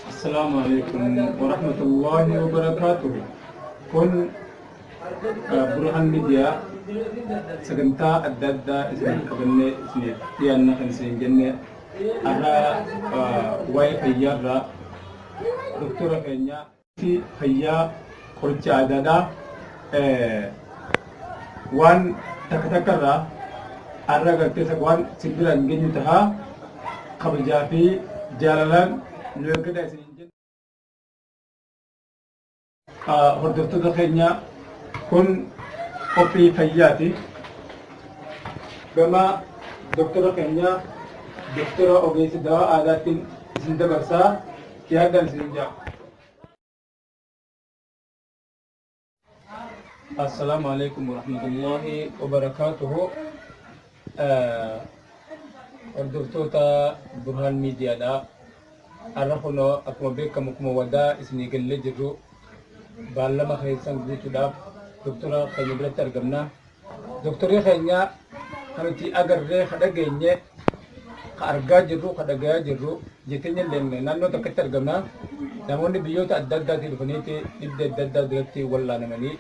Assalaamu alaikum warahmatullahi wabarakaatuh. Kun Burhaan Miidiyaa sagantaa adda addaa isin qabannee isiniif dhiyaanna kan isin jenne har'a waa'ee fayyaarraa doktora keenya fi fayyaa qoricha aadaadhaa waan takka takkarraa har'a gartee waan isin bira hin geenyu tahaa kabajaa fi jaalalaan nu eeggadhaa isin jenna. Hordoftoota keenya, kun qophii fayyaati. Gama doktora keenya, doktora ogeessa dawaa aadaatiin isin dabarsaa dhiyaadhaan isin jaa. Assalaamu alaikum warahmatullahi wabarakaatuhu. Hordoftoota Burhaan Miidiyaadha. Har'a kunoo akkuma beekamu akkuma wadaa isinii gallee jirru baallama keessan guutuudhaaf doktora keenya biratti argamna. Doktorri keenya kan nuti agarree ka dhageenye, ka argaa jirru, ka dhagayaa jirru jetteenye illee naannoo takkatti argamna. Namoonni biyyoota adda addaatii dhufaniiti dhibdee adda addaa biratti wallaanamanii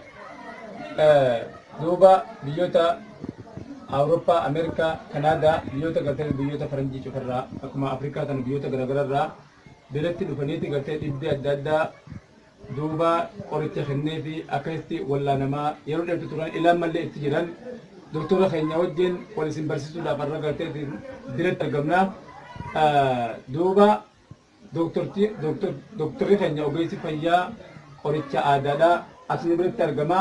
duuba biyyoota Awurooppaa, Ameerikaa, Kanaadaa, biyyoota gartee biyyoota faranjii cufarraa, akkuma Afrikaa kana biyyoota garaagaraarraa biratti dhufaniiti gartee dhibdee adda addaa duuba qoricha kennee fi akkasitti wallaanamaa yeroo dheertu turan ilaan mallee itti jiran doktora keenya wajjin wal isin barsiisuudhaaf har'a gartee biratti argamna. Duuba doktorri keenya ogeessi fayyaa qoricha aadaadhaa asuma biratti argama.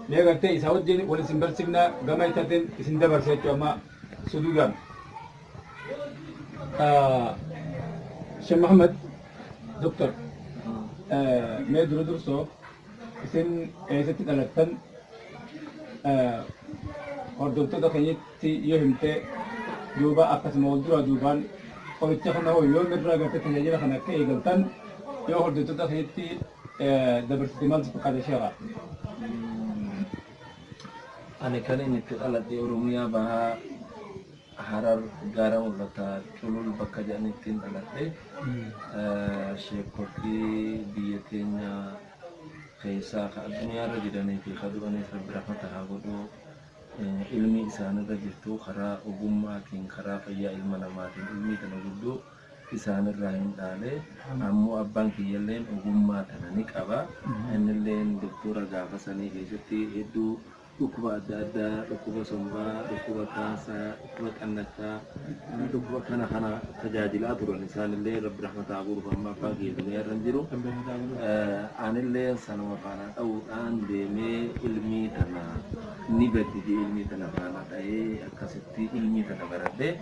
Mee gartee isaa wajjin wal isin barsiifna, gama isaatiin isin dabarsa jechuudha amma suduudhaan. Sheekh Muhammad, doktor, mee dura dursoo isin eessatti dhalattan hordoftoota keenyatti yoo himte, duuba akkasuma wal duraa duubaan qoricha kana hoo yoom irraa gartee tajaajila kana akka eegaltan yoo hordoftoota keenyatti dabarsite maal si fakkaata, sheekha? Ani kan inni itti dhaladhe Oromiyaa Bahaa, Harar, gaara mul'ataa Culul bakka jedhanittiin dhaladhe. Sheekotii biyya teenya keessaa ka addunyaarra jiranii fi ka du'aniif Rabbi rahmata haa godhu. Ilmi isaanirra jirtu karaa ogummaatiin, karaa fayyaa ilma namaatiin ilmii tana guddoo isaanirraa hin dhaale. Ammoo abbaan kiyyalleen ogummaa tana ni qaba. Innilleen doktora gaafa sanii keessatti hedduu dhukkuba adda addaa, dhukkuba sombaa, dhukkuba kaasaa, dhukkuba xannachaa, dhukkuba kana kana tajaajilaa turan. Isaanillee Rabbi rahmata haa godhuuf, amma abbaan kiyya duniyaa irra hin jiru. Anillee sanuma faana dha'uudhaan deemee ilmii tana ni baddi jee ilmii tana faana dha'ee akkasitti ilmii tana baradhee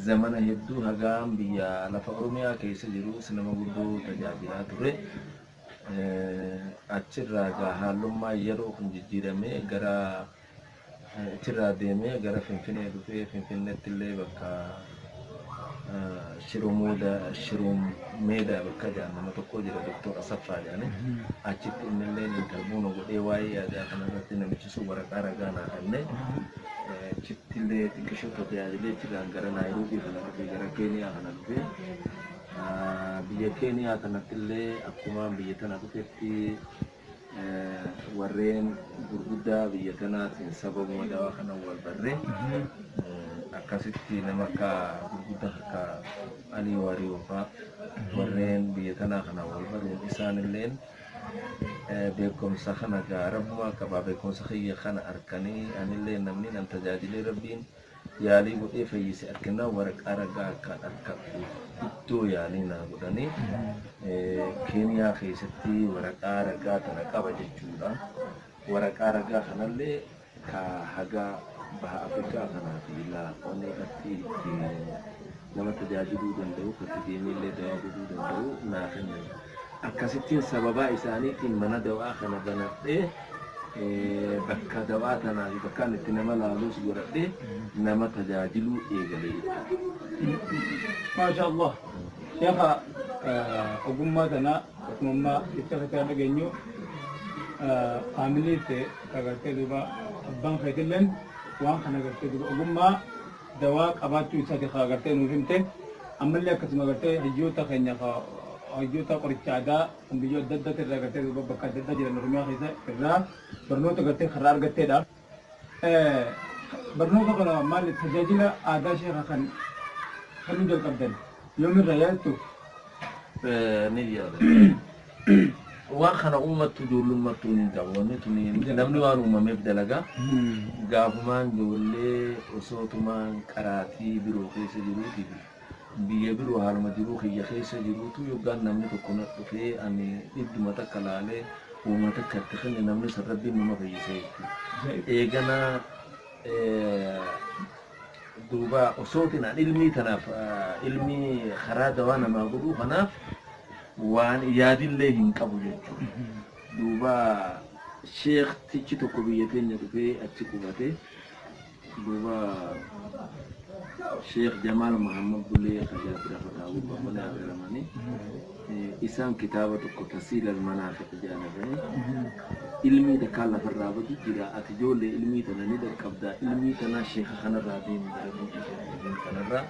zamana hedduu hagaan biyya lafa Oromiyaa keessa jirus nama guddoo tajaajilaa ture. Achirraa gaa haallummaa yeroo kun jijjiiramee gara achirraa deemee gara Finfinnee dhufee, Finfinneetti illee bakka Shiroo Meedaa bakka jedhan nama tokko jira, Doktor Asaffaa jedhani. Achitti innillee interview na godhee waa'ee aadaa kanarratti namichi sun waraqaa ragaa naa kenne. Achitti illee xiqqishoo tajaajilee achirraan gara Naayiroobii kana dhufee, gara Keeniyaa kana dhufee, biyya Keeniyaa kanatti illee akkuma biyya tana dhufetti warreen gurguddaa biyya tanaatiin sababuma dawaa kana wal barree akkasitti nama akka gurguddaa akka Alii Waariyoo fa'aa warreen biyya tanaa kana wal baruun isaanilleen beekumsa kana gaa Rabbumaa qabaa, beekumsa kiyya kana arkanii anillee namni nan tajaajilee Rabbiin yaalii godhee fayyise arginaa waraqaa ragaa akkaan arkadhu guddoo yaalii naa godhanii Keeniyaa keessatti waraqaa ragaa tana qaba jechuudha. Waraqaa ragaa kanallee ka haga baha Afrikaa kanaa fi onnee irratti itti nama tajaajiluu danda'u, kan itti deemee dawaa godhuu danda'u naa kennan. Akkasittiin sababaa isaaniitiin mana dawaa kana banadhee, bakka dawaa tanaa fi bakka inni itti nama laalus godhadhee nama tajaajiluu eegale jechuudha. Maasha Allah. Sheekha, ogummaa tana Akkuma ammaa jecha keessaa dhageenyu faamilii ta'e agartee duuba abbaan keetilleen waan kana agartee duuba ogummaa dawaa qabaachuu isaati agartee nuuf himte. Ammallee akkasuma agartee hayyoota keenya hayyoota qoricha aadaa kan biyya adda addaa irraa agartee duuba bakka adda addaa jiran Oromiyaa keessa irraa barnoota agartee karaa argatteedha. Barnoota kana maal tajaajila aadaa sheekha kan kennuu jalqabdan yoomirraa yaadattu? Ni yaada. Waan kana uummattu ijoollummattuu ni qabu. Wanni tuni namni waan uumameef dalagaa. Gaafumaan ijoollee osootumaan qaraatii biroo keessa jiruutii fi biyya biroo haaluma jiruu kiyya keessa jiruutu yookaan namni tokko na dhufee ani dhidduma takka laalee uuma takka itti kenne namni san rabbiin nama fayyise jechuudha. Eegana duuba osootiin an ilmii tanaaf ilmii karaa dawaa namaa godhuu kanaaf waan yaadillee hin qabu jechuudha. Duuba sheektichi tokko biyya teenya dhufee achi qubate duuba Sheekh Jamaal Muhammad Bulee Kajaab Rafataa mana agaramanii isaan kitaaba tokko tasiil almanaafiq jaalatanii ilmii takkaan lafarraa badu jira ati ijoollee ilmii tana ni dhaqqabdaa ilmii tana sheeka kanarraa deemi gara biyya kanarraa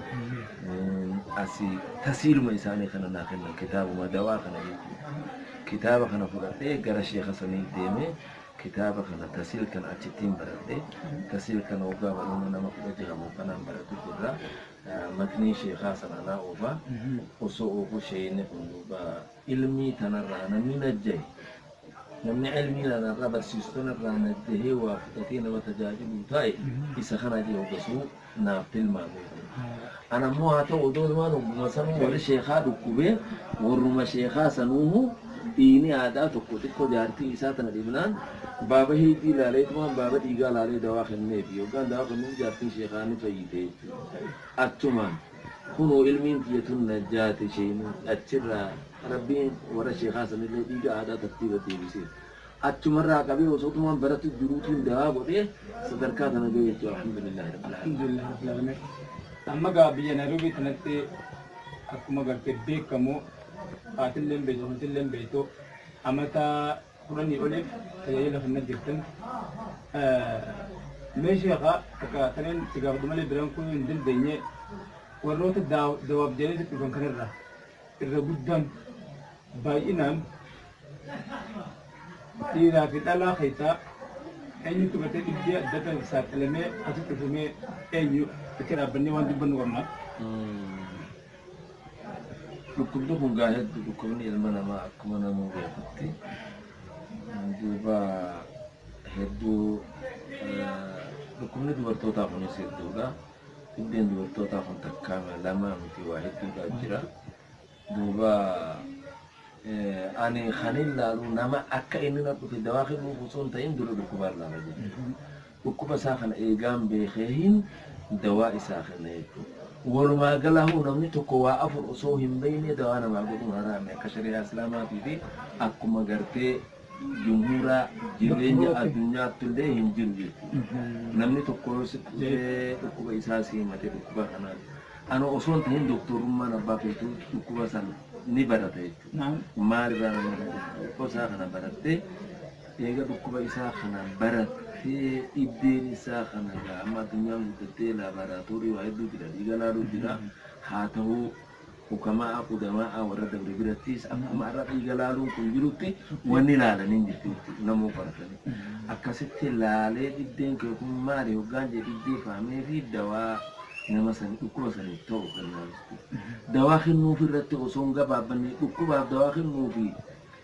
asii tasiiluma isaanii kana naa kennan kitaabuma dawaa kana jechuudha. Kitaaba kana fudhadhee gara sheeka sanii deemee kitaaba kana tasiil kana achittiin baradhee tasiil kana waggaa barumsa nama 16 kanaan baratu jirra. Matnii sheekaa sana naa oofaa osoo oofu sheeyni kun duuba ilmii tanarraa namni najjahe namni ilmii tanarraa barsiisu tanarraa najjahee waa fudhatee nama tajaajilu taa'e isa kana jee hoggasuu naaf tilmaame. Ana immoo haa ta'u odoo waan hogguma sanuu warri sheekaa dhukkubee warruma sheekaa sanuuhu dhiini aadaa tokko xiqqoo jaartii isaa tana dhibnaan baaba heetii ilaaleetumaan baaba dhiigaa ilaalee dawaa kenneef yookaan dawaa kennuuf jaartiin sheekaa ni fayyite jechuudha. Achumaan kunoo ilmiin tiyya tun najjaate isheen achirraa rabbiin warra sheekaa sanillee dhiiga aadaa tartiiba deebisee achumarraa qabee osoo tumaan baratu jiruutiin dawaa godhee sadarkaa tana ga'e jechuudha. Alhamdulillahi rabbil aalamiin. Alhamdulillah rabbil aalamiin. Amma gaa biyya Nairobii kanatti akkuma gartee beekamu haatilleen beektu wantilleen beektu amata 10 oliif tajaajila kennaa jirtan. Mee sheekha takka taneen si gaafadhu malee biraan kun hin dandeenye warroota dawaaf jedhanii dhufan kanarra irra guddaan baay'inaan dhiiraa fi dhalaa keessaa eenyutu gartee dhibee adda addaa saaxilamee asitti dhufamee eenyu itti dhaabbannee waan dubbannu qabna. Dhukkubni kun gaa hedduu dhukkubni ilma namaa akkuma namuu beekutti duuba hedduu dhukkubni dubartootaa kunis hedduudha. Dhibbeen dubartootaa kun takkaa lama miti waa hedduudha jira. Duuba ani kan ilaalu nama akka inni na dhufe dawaa kennuuf osoo hin ta'in dura dhukkubaan laala jechuudha. Dhukkuba isaa kana eegaan beekee hin dawaa isaa kenna jechuudha. Walumaa galaa namni tokko waa afur osoo hin beekne dawaa namaa godhuun haraame akka shari'aa islaamaatii fi akkuma gartee jumhuuraa jireenya addunyaatti illee hin jiru jechuudha. Namni tokko yoo sitti dhufee dhukkuba isaa si himate dhukkuba kanaan ana osoo hin ta'in doktorummaan abbaa feetuu dhukkuba sana ni barata jechuudha. Maalirraa namni dhukkuba isaa kana barattee eega dhukkuba isaa kana barattee dhibbeen isaa kana amma addunyaan guddattee laaboraatoorii waa hedduu jira dhiiga laaluu jira haa ta'uu hukamaa qudamaa warra dabre birattis akkuma har'a dhiiga laaluun kun jirutti wanni laalanii jirti jechuudha namuu qoratanii. Akkasitti laalee dhibbeen kee kun maali hoggaan jee dhibbee faamee fi dawaa nama sanii dhukkuba saniif ta'u kennaa jechuudha. Dawaa kennuuf irratti osoo hin gabaabbanne dhukkubaaf dawaa kennuu fi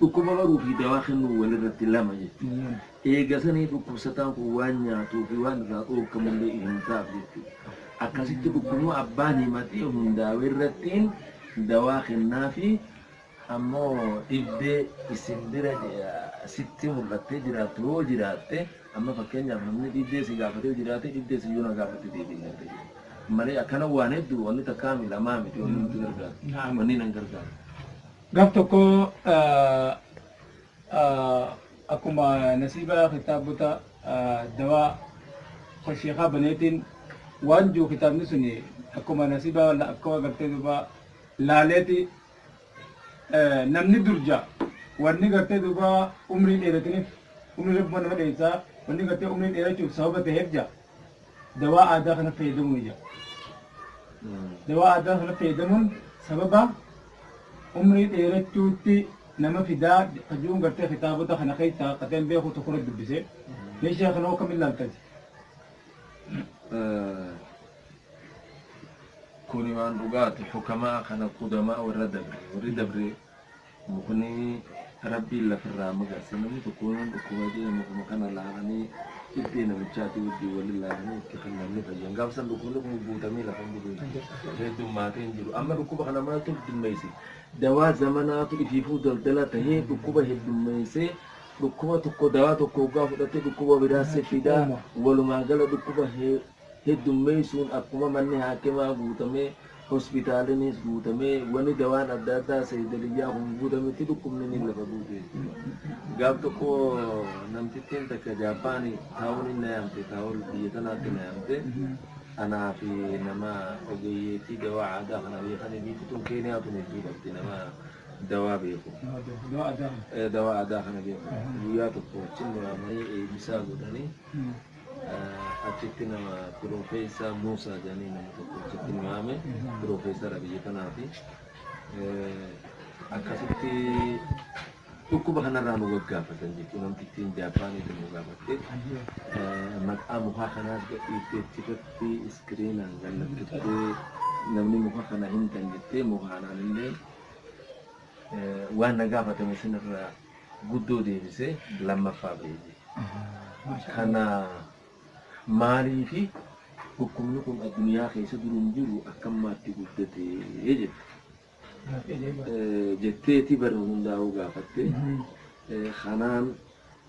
dhukkuba baruu fi dawaa kennuu walirratti lama jechuudha. Eega sanii dhukkubsataan kun waan nyaatuu fi waan irraa dhoorkamullee hin taaf jechuudha. Akkasitti dhukkubni abbaan himatee hundaa'e irrattiin dawaa kennaa fi ammoo dhibbee isin bira sitti mul'attee jiraattu yoo jiraatte amma fakkeenyaaf namni dhibbee si gaafatee jiraate dhibbee si yoo na gaafate deebiin garta jechuudha. Malee akkana waan hedduu wanni takkaa mi lamaa miti wanni nuti gargaaru wanni nan gargaaru. Gaaf tokko akkuma nasiiba kitaabota dawaa sheekaa baneetiin waan jiru kitaabni suni akkuma nasiiba akkuma gartee duuba laaleeti namni durja Wanni gartee duuba umrii dheerataniif, umrii rabbuma nama dheessaa, wanni gartee umrii dheerachuuf sababa ta'eef jaa dawaa aadaa kana fayyadamuun jaa. Dawaa aadaa kana fayyadamuun sababa umrii dheerachuutti nama fidaa kajuun gartee kitaabota kana keessaa qateen beeku tokko irra dubbise. Meeshaa kana hoo kam ilaaltati? Kuni waan dhugaati. Hukamaa kana qudamaa warra dabre, warri dabre mukni rabbiin lafarraa magarse, namni tokko waan dhukkuba jee mukuma kana laalanii iddee namichaati wajjin waliin laalanii itti kan namni fayyan. Gaaf san dhukkubni kun guutamee lafa hin jiru, heddummaatee hin jiru. Amma dhukkuba kana maaltu heddummeesse? Dawaa zamanaatu ifiifuu daldala tahee dhukkuba heddummeessee. Dhukkuba tokko dawaa tokko hoggaa fudhatee dhukkuba biraa si fidaa. Walumaa gala dhukkuba heddummeessuun akkuma manni haakimaa guutamee, hospitaalinis guutamee, wani dawaan adda addaa saydaliyyaa kun guutametti dhukkubni ni lafa guute jechuudha. Gaaf tokko namtittiin takka Jaappaanii taa'uun na yaamte, taa'uun biyya tanaatti na yaamte. Anaa fi nama ogeeyyeetii dawaa aadaa kana beekanii, biyyi tun Keeniyaa tun hedduu qabdi nama dawaa beeku. Dawaa aadaa kana. Dawaa aadaa kana beeku. Guyyaa tokko achi nu waamanii eebbisaa godhanii, achitti nama Piroofeesar Muusaa jedhanii nama tokko achitti nu waame, piroofeesara biyya kanaati. Akkasitti dhukkuba kanarraa nu gaggaafatan jechuudha. Namtittiin Jaappaaniitu nu gaafatte. Maqaa mukaa kanaas gadhiiftee achirratti iskiriinaan gallakkiftee, namni muka kana himtan jettee, muka kanaan illee waan na gaafatame sinirraa guddoo deebisee lammaffaa bahee jechuudha. Kana maaliifi dhukkubni kun addunyaa keessa dur hin jiru, akkammaatti guddatee jette. Jetteeti bari hundaa'uu gaafatte. Kanaan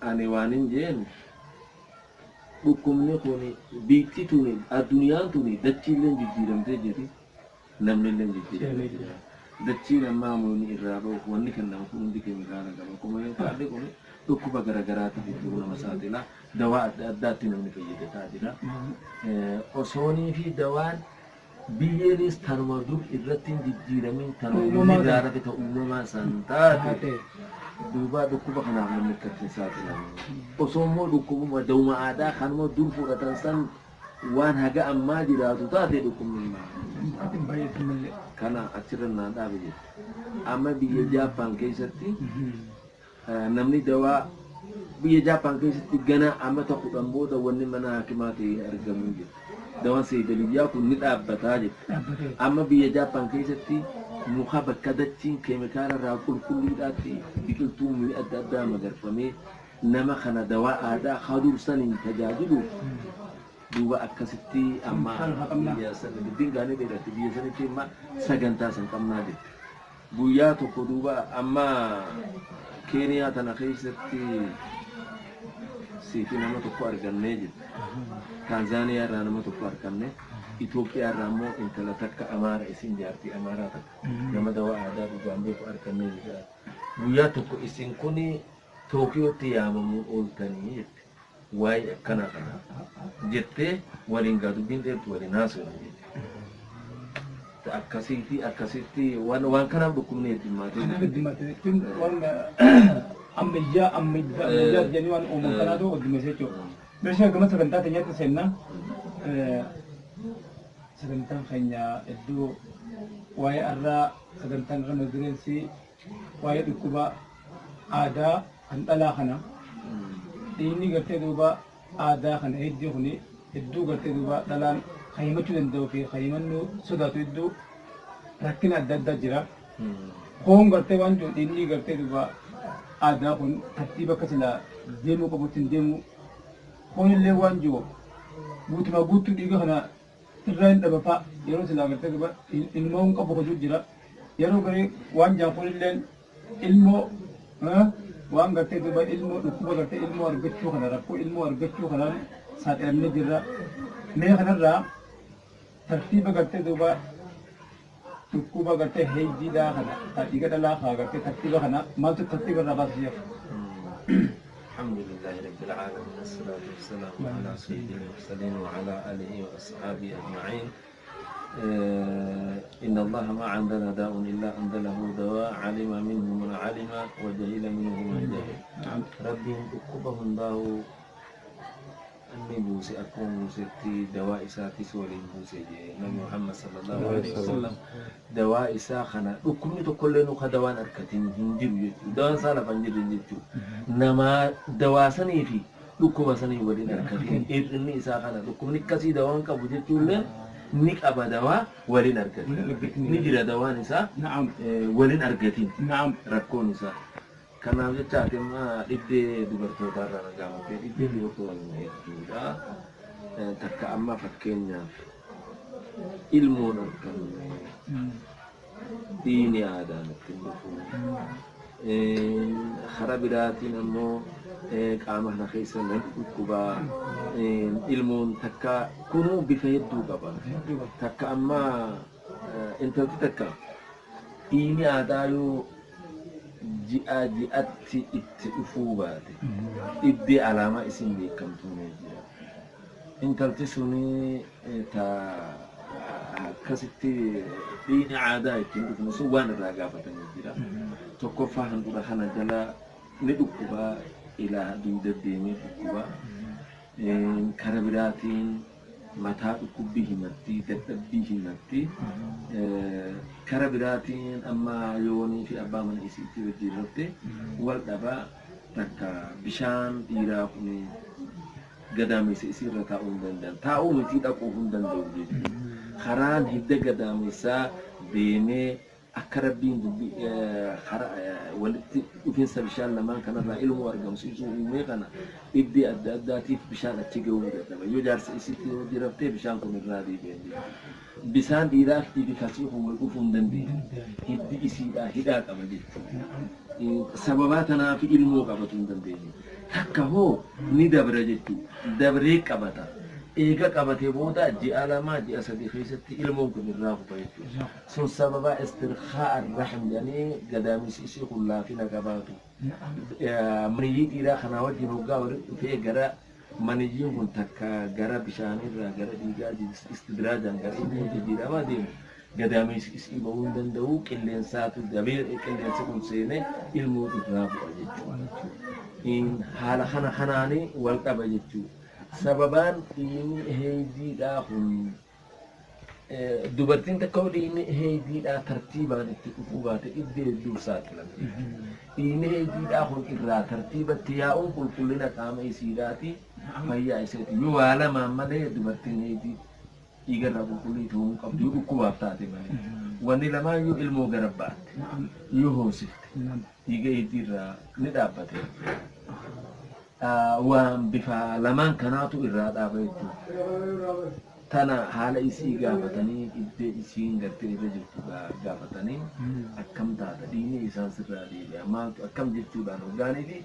ani waan hin jeen, dhukkubni kun biitti tuni addunyaan tuni dachiillee jijjiiramtee jirti, namnillee jijjiiramee jira. Dachiin ammaa wanni irraa bahu, wanni kennamu kun hundi keemikaala qaba. Keemikaalli kun dhukkuba garagaraatiif hedduu nama saaxila. Dawaa adda addaatti namni fayyadataa jira. Osoonii fi dawaan biyyeenis tanuma dur irratti hin jijjiiramin, tanuma Uumamaa inni gaara bita uumamaa san taate taate. Duuba dhukkuba kanaaf namni akkatti hin saaxilamu. Osoo immoo dhukkubuma dawuma aadaa kanuma dur fudhatan san waan haga ammaa jiraatu taate, dhukkubni hin Hin baay'atu malee. Kana achirra naan dhaabe jette. Amma biyya Jaappaan keessatti namni dawaa biyya Jaappaan keessatti gana amata 10 booda wanni mana hakimaa ta'ee argamuu jette. Dawaan seedaliyyaa kun ni dhaabbataa jette. Dhaabbatee. Amma biyya Jaappaan keessatti muka bakka dachiin keemikaala irraa qulqulluudhaatti biqiltuu mi'a adda addaa magarfamee nama kana dawaa aadaa hadursaniin tajaajiluuf duuba akkasitti amma biyya san dubbiin gaanii dheeratti, biyya sanitti amma sagantaa san qabnaa jette. Guyyaa tokko duuba amma Keeniyaa tana keessatti siifi nama tokko argannee jette. Taanzaaniyaa irraa nama tokko arganne. Itoophiyaa irraa immoo intala takka Amaara, isin jaartii Amaaraa takka nama dawaa aadaa dhugaan beeku argannee jette. Guyyaa tokko isin kuni Tookiyootti yaamamuu ooltanii jette. Waa'ee akkanaa kana jettee waliin gaa dubbiin dheertu waliin haasofne jette. Akkasitti akkasitti waan kanaaf dhukkubni heddummaatee Kanaaf jira. heddummaate jechuun waan ammayyaa ammayyaa ammayyaa jedhanii waan uuman kanaatu heddummeesse jechuudha. Meeshaa gama sagantaa keenyaatti seennaa. Sagantaan keenya iddoo waa'ee arraa sagantaan irra mata dureensi waa'ee dhukkuba aadaa kan dhalaa kana, dhiigni gartee duuba aadaa kana hedduu kuni hedduu gartee duuba dhalaan kan himachuu danda'uu fi kan himannuu sodaatu hedduu rakkina adda addaa jira. Koon gartee waan jiru dhiigni gartee duuba aadaa kun tartiiba akka silaa deemuu qabutti hin deemu. Koon illee waan jiru guutumaa guutuu dhiiga kana irraa hin dhabafaa, yeroo silaa gartee duuba ilmoo hin qabu hojii jira. Yeroo garii waan jaan kun illee ilmoo waan gartee duuba ilmoo dhukkuba gartee ilmoo argachuu kana, rakkoo ilmoo argachuu kanaan saaxilamnee jirra. Mee kanarraa tartiiba gartee duuba dhukkuba gartee heeyjiidhaa kana, dhiiga dhalaa haa gartee tartiiba kana maaltu tartiiba irraa baasisiif? الحمد لله رب العالمين، الصلاة والسلام على سيد المرسلين وعلى آله وأصحابه أجمعين. إن الله ما عندنا داء إلا أنزله دواء علم منه من علم وجهل منه من جهل. Rabbiin dhukkuba hundaa'uu inni buuse, akkuma buusetti dawaa isaatis waliin buuse jee Nabi Muhammad sallallahu alaihi wasallam. Dawaa isaa kana dhukkubni tokkollee nu ka dawaan argatin hin jiru jechuudha. Dawaan isaa lafa hin jirre jechuudha. Namaa dawaa sanii fi dhukkuba sanii waliin argatin hir'inni isaa kana dhukkubni akkasii dawaan qabu jechuullee ni qaba, dawaa waliin argatin ni jira, dawaan isaa waliin argatin rakkoon isaa. Kanaaf jecha ati amma dhibdee dubartootaa irraa na gaafattee, dhibdee dubartootaa hedduudha. Takka amma fakkeenyaaf ilmoon arganne, dhiini aadaan ittiin dhufu. Karaa biraatiin ammoo qaama kana keessa nan dhukkubaa. Ilmoon takka kunuu bifa hedduu qaba. Takka amma intalti takka dhiini aadaa yoo ji'a ji'atti itti dhufuu baate dhibdee alaamaa isin beekamtuu ni jira. Intalti suni ta akkasitti dhiini aadaa ittiin dhufne sun waan irraa gaafatanii jira. Tokkoffaa handhuura kana jala ni dhukkubaa, ilaa dugda deemee dhukkubaa. Kara biraatiin mataa dhukkubbii himatti, dadhabbii himatti. Kara biraatiin amma yoonii fi abbaa mana isiitti wajjin irratti wal dhabaa, takka bishaan dhiiraa kun gadameessa isii irra taa'uu hin danda'an. Taa'uu miti, dhaquu hin danda'u jechuudha. Karaan hidda gadameessaa deemee akka Rabbiin dubbii karaa walitti dhufinsa bishaan lamaan kanarraa ilmoo argamsiisuu uumee kana dhibdee adda addaatiif bishaan achi gahuu ni dadhaba. Yoo jaarsa isitti hojii raftee bishaan kun irraa deebi'an jechuudha. Bishaan dhiiraa fi kasii kun wal dhufuu hin dandeenye. Hiddi isiidhaa hidhaa qaba jechuudha. Sababaa tanaaf ilmoo qabatu hin dandeenye. Takka hoo ni dabra jechuudha. Dabree qabata. Eega qabatee booda ji'a 2, ji'a 3 keessatti ilmoon kun irraa kufa jechuudha. Sun sababa istirkaa rahm jedhanii gadaamisi isii kun laafina qabaatu. Maniyyii dhiiraa kanaa wajjin hoggaa walitti dhufee gara maniyyiin kun takka gara bishaanirraa gara dhiigaa istidraajaan gara ilmoo jijjiiramaa deemu. Gadaamisi isii bahuu hin danda'u, qilleensaatu dabee qilleensi kun seenee ilmoo irraa bu'a jechuudha. Haala kana kanaanii wal qaba jechuudha. Sababaan dhiigni heeydiidhaa kun dubartiin takka dhiigni heeydiidhaa tartiibaan itti dhufuu baate dhibdee hedduuf saaxilamti. Dhiigni heeydiidhaa kun irraa tartiibatti yaa'uun qulqullina qaama isiidhaati, fayyaa iseeti. Yoo waa lamaan malee dubartiin heeydii dhiigarraa qulqullii ta'uu hin qabdu, yoo dhukkubaaf taate malee. Wanni lamaan yoo ilmoo gara baatte, yoo hoosifte, dhiiga heeydiirraa ni dhaabbate. Waan bifa lamaan kanaatu irraa dhaaba jechuudha. Tana haala isii gaafatanii, dhibdee isiin gartee irra jirtu gaafatanii, akkam taata, dhiigni isaan sirraa deebi'a, maaltu akkam jechuudhaan hoggaanii fi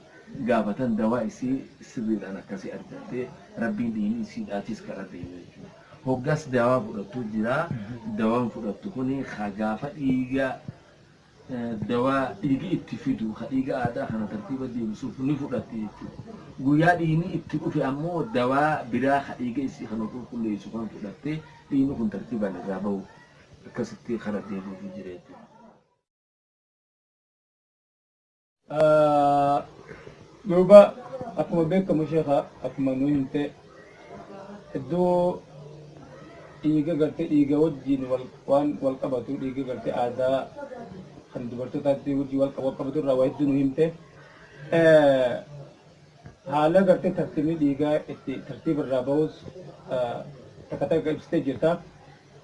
gaafatan, dawaa isii sirriidhaan akkasii argattee Rabbiin dhiigni isiidhaatis karaa deema jechuudha. Hoggas dawaa fudhattu jira. Dawaan fudhattu kuni gaafa dhiiga dawaa dhiigi itti fidu ka dhiiga aadaa kana tartiiba deebisuuf ni fudhatti jechuudha. Guyyaa dhiigni itti dhufe ammoo dawaa biraa ka dhiiga isii kana qulqulleessu kan fudhattee dhiigni kun tartiibaan irraa bahu akkasitti kana deebi'uuf jira jechuudha. Duuba akkuma beekamu sheekha, akkuma nu himte, hedduu dhiiga gartee dhiiga wajjin waan wal qabatu, dhiiga gartee aadaa kan dubartootaatti wajjin wal qabatu irraa waa hedduu nu himte. Haala gartee tartiibni dhiigaa itti tartiiba irraa bahus takka takka ibsitee jirta.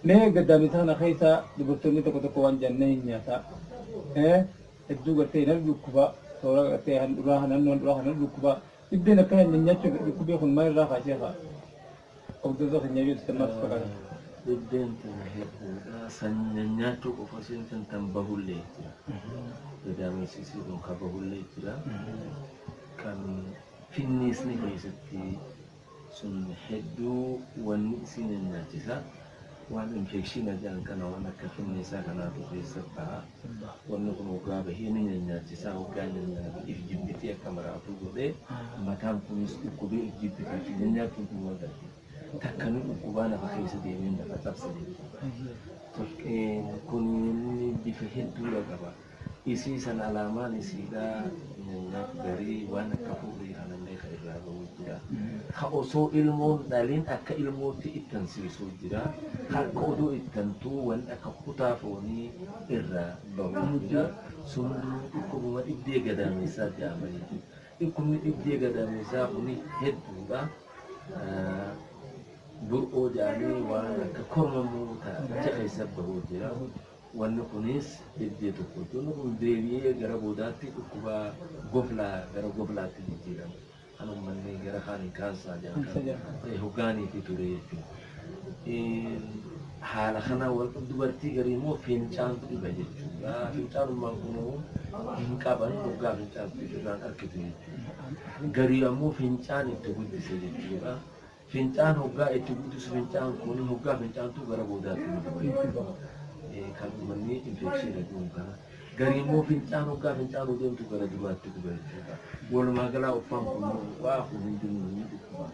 Mee gadaamisa kana keessa dubartoonni tokko tokko waan jannee hin nyaata. Hedduu gartee nan dhukkuba toora gartee handhuraa naannoo handhuraa kana dhukkuba. Dhibdeen akkana nyaachuu dhukkubee kun maal irraa kaasee haa? Hordoftoota keenya yoo ibsitan maal fakkaata? Dhibbeen tana hedduudha. San nyaachuu qofa osoo hin tan bahullee jira. Gadaamessi isii kun ka bahullee jira. Kan finniisni keessatti sun hedduu wanni isiin nyaachisa. Waan infekshiina jedhan kana, waan akka finniisaa kanaatu keessa baha. Wanni kun hoggaa bahee ni nyaachisa. Hoggaa nyaatu if jibbitee akka maraatuu godhee mataan kunis dhukkubee if jibbitee nyaachuun kun waan darbe. Takka ni dhukkubaa nafa keessa deemee nafa cabsa jechuudha. Kun bifa hedduudha qaba. Isii san alaamaan isiidhaa nyaanyaaf garii waan akka fuudhii kanallee kan irraa bahu jira. Ka osoo ilmoon dhalin akka ilmootti ittansiisuu jira. Ka akka oduu ittantuu waan akka kutaa foonii irraa bahu jira. Sun dhukkubuma dhibdee gadaameessaa jedhama jechuudha. Dhukkubni dhibdee gadaameessaa kun hedduudha. Bur'oo jedhanii waan akka kormamuu achi keessa bahuu jira. Wanni kunis dhibdee tokko. Wanni kun deebi'ee gara boodaatti dhukkuba goflaa gara goflaatti jijjiirama. Kan uummanni gara kaaniin kaansaa jedhan kan hoggaanii fi ture jechuudha. Haala kana wal dubartii garii immoo fincaantu dhiba jechuudha. Fincaanummaan kun hin qaban hoggaa fincaantu irraan argitu jechuudha. Garii ammoo fincaan itti guddise jechuudha. Fincaan hoggaa itti guddisu fincaan kun hoggaa fincaantu gara boodaatti ni dhufa jechuudha. Kan uummanni infekshinii dhuun kana. Garii immoo fincaan hoggaa fincaan deemtu gara duraatti dhufa jechuudha. Walumaa galaa uffaan kun waa kun hundinuu ni dhukkuba.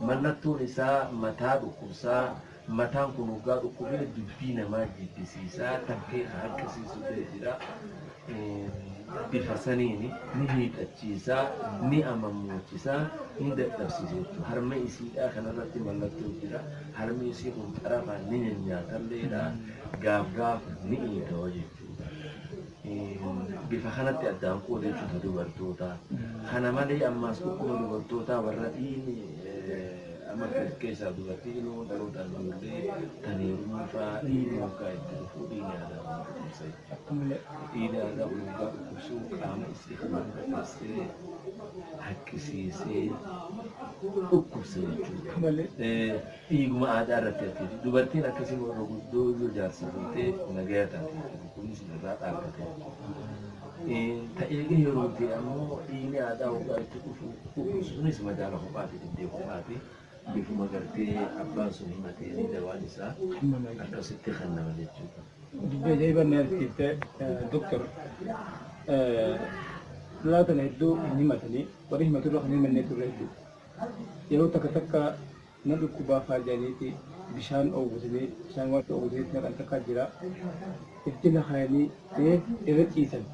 Mallattoon isaa mataa dhukkubsaa, mataan kun hoggaa dhukkubee dubbii namaa jibbisiisaa, takkee harkisiisu ta'e jira. Bifa saniin ni hiixachiisaa, ni amammochisaa, ni dadhabsiisa jechuudha. Harma isiidhaa kanarratti mallattoo jira. Harmi isii kun xarafaan ni nyaataalleedha. Gaaf gaaf ni iitawa jechuudha. Bifa kanatti addaan qooda jechuudha dubartootaa. Kana malee ammaas dhukkuba dubartootaa warra dhiini amma keessaa dubartii ilmoo dhalootaan ijoollee tan heerumuu fa'aa dhiigni hoggaa itti dhufu dhiigni aadaa kun dhukkubsa jechuudha. Dhiigni aadaa kun hoggaa dhukkubsuu qaama isii kan dhukkubsee haqqisiisee dhukkubsa jechuudha. Dhiiguma aadaa irratti hafte dubartiin akkasii warra guddoo yoo jaarsa fuutee nagaya taate jechuudha. Kunis irraa dhaabbate jechuudha. Ta'ee yeroo ta'e ammoo dhiigni aadaa hoggaa itti dhufu dhukkubsuunis madaala kophaati dhibdee kophaati. Bifuma gartee abbaan sun himatee dawaan isaa akkasitti kennama jechuudha. Dubbii ajaa'ibaa na argisiifte doktor. Lolaa tana hedduu hin himatanii warri himatu irra kan himannee turre hedduu. Yeroo takka takka na dhukkubaa fa'aa jedhaniiti bishaan oowwisanii bishaan waan oowwisanii naqan takka jira. Itti lakaayanii irra ciisan.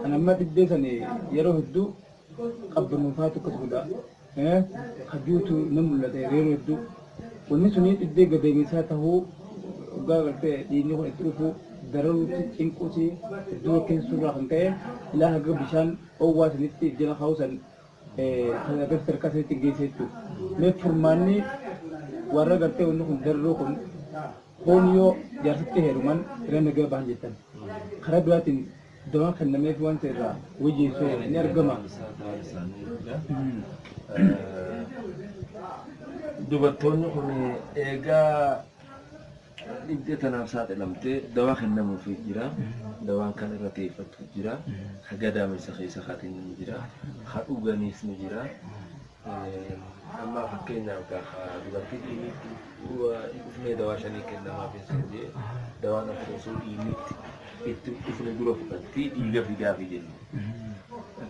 Kan amma dhibdee sana yeroo hedduu qabbanuufaatu akkas godha. Kajuutu na mul'ata yeroo hedduu. Wanni suni dhibdee gadameessaa tahuu hoggaa gartee dhiigni kun itti dhufu dararuutti cinquuti hedduu rakkinsurraa kan ka'e ilaa haga bishaan oowwaa sanitti jala kaa'u san agarsiisa sadarkaa sanitti geesse jechuudha. Mee furmaanni warra gartee wanni kun dararuu kun foon yoo jaarsatti heeruman irra nagaa bahan jettan. Karaa biraatiin dawaan kennameef wanta irraa wayyeessuu ni argama. Dubartoonni kun eegaa dhibdee tanaaf saaxilamtee dawaa kennamuufii jira. Dawaan kan irra teeffattu jira. Ka gadaamessa keessa kaatiin ni jira. Ka dhuganiis ni jira. Amma fakkeenyaaf gaafa dubartii dhiinitti dhufnee dawaa shanii kennamaaf hin jee dawaan afur osoo dhiinitti itti dhufne dura fudhattee dhiiga fidaafi jenna.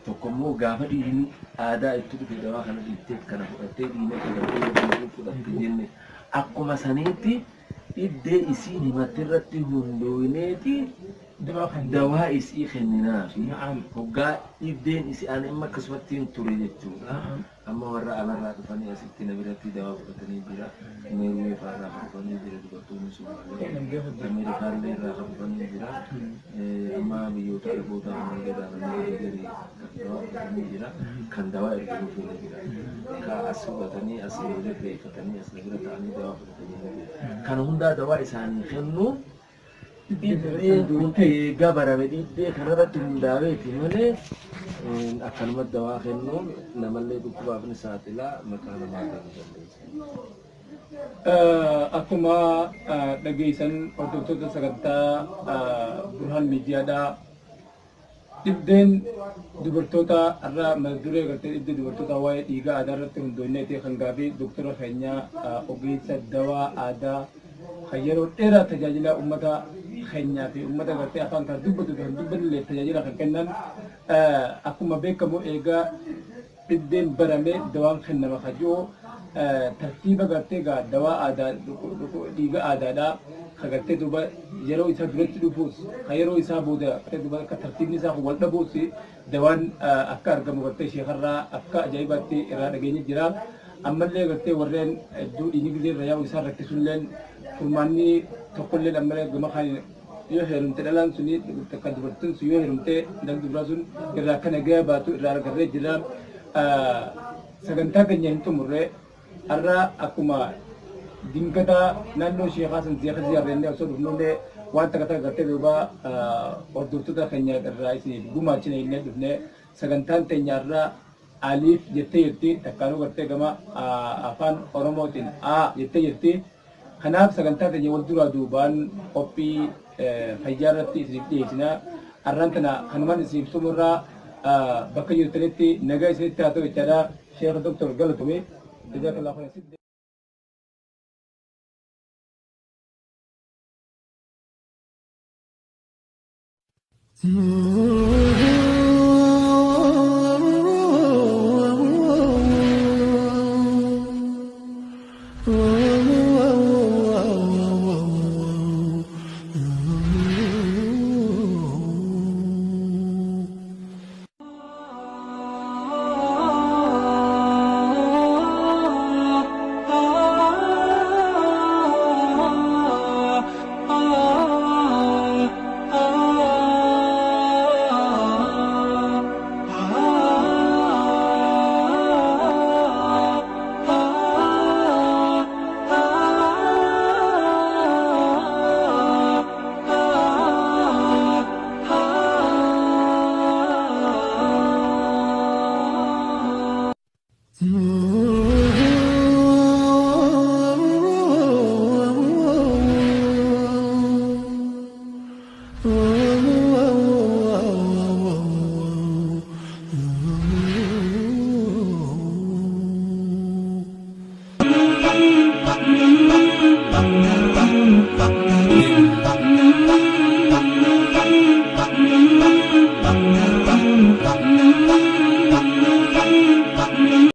Tokko immoo gaafa dhiigni aadaa itti dhufe dawaa kana dhiibtee kana fudhattee dhiigni kana fudhatte jenne akkuma saniitti dhibdee isiin himatte irratti hundooyneeti dawaa isii kenninaafi hoggaa dhibdeen isii ani amma akkasumatti hin ture jechuudha. Amma warra alarraa dhufanii asitti na biratti dawaa fudhatanii jira. Meerwee fa'aarraa dhufanii jira dubartoonni Somaalee. Ameerikaallee irraa dhufanii jira. Amma biyyoota Arabootaa kanneen gadaananii gadi kan dawaa fudhatanii jira. Kan dawaa erga dhufanii jira. Ka as fudhatanii as bira kireeffatanii as bira ta'anii dawaa fudhatanii jira. Kan hundaa dawaa isaanii kennuun dhibdeen kun eegaa barame dhibdee kanarratti hundaa'eeti malee akkanuma dawaa kennuun namallee dhukkubaaf ni saaxilaa maqaa namaa ta'uu dandeessa. Akkuma dhageessan hordoftoota sagantaa Burhaan Miidiyaadhaa dhibdeen dubartoota irraa mata duree gartee dhibdee dubartoota waa'ee dhiigaa aadaa irratti hundoonneeti kan gaafii doktora keenyaa ogeessa dawaa aadaa kan yeroo dheeraa tajaajila uummata keenyaa fi uummata gartee afaan kan dubbatu fi kan dubbanillee tajaajila kan kennan akkuma beekamu eegaa dhibdeen barame dawaan kennama kajoo Tartiiba gartee gaa dawaa aadaa dhiiga aadaadhaa ka gartee duuba yeroo isaa duratti dhufuus ka yeroo isaa booda gartee duuba akka tartiibni isaa wal dhabuus dawaan akka argamu gartee sheekarraa akka ajaa'ibaatti irraa dhageenye jira. Ammallee gartee warreen hedduu dhiigni gizee irra yaa'u isaan rakkisulleen furmaanni tokkolleen ammallee gama kan yoo heerumte dhalaan suni takka dubartiin sun yoo heerumte dhalli dubaraa sun irraa akka nagaya baatu irraa argarree jira. Sagantaa keenya hin xumurre har'a akkuma dingataa naannoo sheekaa san zeeqa ziyaarrennee osoo dhufnullee waan takka takka gartee duuba hordoftoota keenya irraa isiniif gumaachina illee dhufne sagantaan teenya har'a aliif jettee jirti takkaanuu gartee gama afaan Oromootiin A jettee jirti. Kanaaf sagantaa teenya wal duraa duubaan qophii fayyaa irratti isiniif dhiyeessina. Har'aan tana kanumaan isiniif xumurraa bakka jirtanitti nagaa isinitti haa ta'u jechaadha. Sheekh Doktor Galatome. Jazakallahu khairan.